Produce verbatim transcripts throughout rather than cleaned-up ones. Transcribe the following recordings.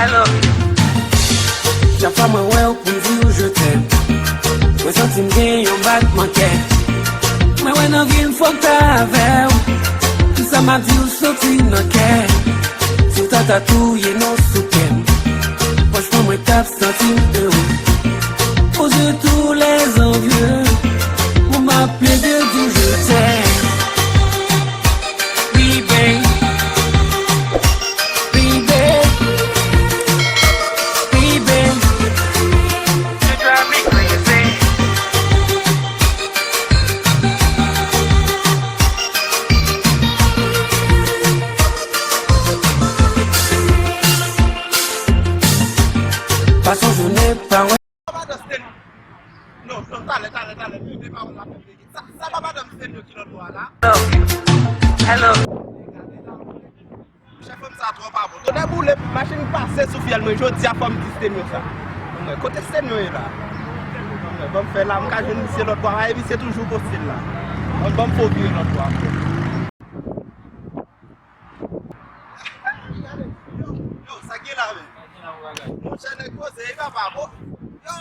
Hello. Chak fwa mwen wè w pou m di w je t'aime, mwen santi m gen yon batman kè. Mwen wè nan vi m fòk ta avè w. Tout sa m ap di w soti nan kè. Si w ta tatouye non sou kè m, franchman mwen t ap santi m ere. Aux yeux de tous les envieux, pou m ap plede di w je t'aime. Baby, baby, baby. You drive me crazy. Fason jounen pa wè. Sa pa dans tèt. Non, non, talè, talè, talè. Mete pawòl la pou mete. Sa, sa pa madanm Stenyo ki lòt bò a la? Hello. Hello. Chèf fanm sa twò pa bon. Tonè boule, machin pase sou fyèl mwen, jodi a fò m di Stenyo sa. Mwen, kote Stenyo ye la? Mwen, ban m fè la, m ka jwenn misye lòt bò a, e misye toujou poste l la. Mwen, ban m fò vire lòt bò a. Yo, yo, sa gen la menm? Monchè, nèg poze, e papa, bon. Yo,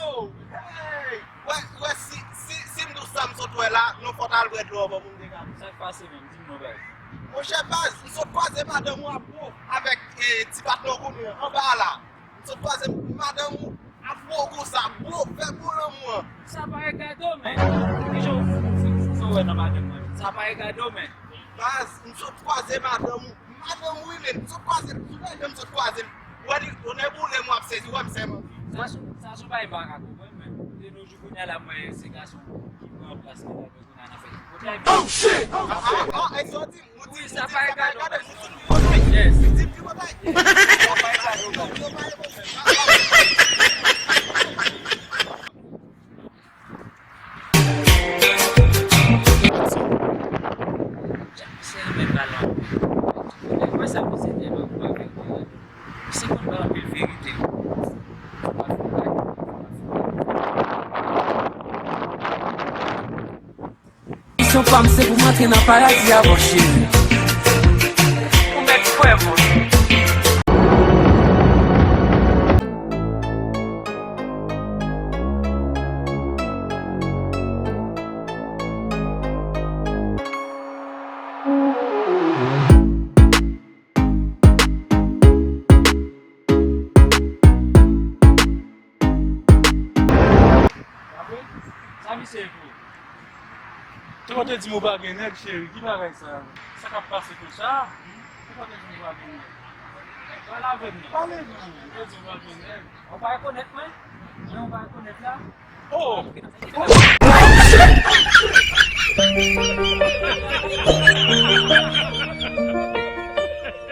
hey! Wè, wè, si, si, si m di w sa m sot wè la, non fò t al bwè dlo anvan pou m te ka. Sa k pase menm? Di m non, baz. Monchè, baz, m sot kwaze madanm ou ap bo avèk, eh, ti patnè w konnen an, anba a la. M sot kwaze madanm ou ap bo konsa, bo, fè bo lanmou an. Sa pa regade w, men. Kijan w fè, sa w wè nan madanm mwen? Sa pa regade w, men. Baz, m sot kwaze madanm ou. Madanm ou wi, men. M sot kwaze l. Sou lè m sot kwaze l. Wè li, tonè boule m w ap sezi, wè m sèman. Sa sou, sa sou bagay m pa ka konprann, men. De nos jours, kounye a la, mwen, se gason ki pran plas medam yo kounye a nan fè. Oh, shit! Ah, ah, ah, e sa w di? Wi, sa pa regade w, men. Yes. Misye renmen pale anpil. Ou wè sa misye tèlman bon avèk mwen. Misye konn bay anpil verite. Misyon pa m se pou m antre nan paradi avan cheri. Ou mèt kwè mwen. Sa misye ye pou ou? Te konn te di m ou pa gen nèg, cheri. Ki bagay sa? Sa k ap pase konsa? Te konn te di m ou pa gen nèg. Pale avè m non. Pale non. Te di m ou pa gen nèg. Ou pa rekonèt mwen? Men ou pa rekonèt la? Oh! Oh, shit! Oh, shit!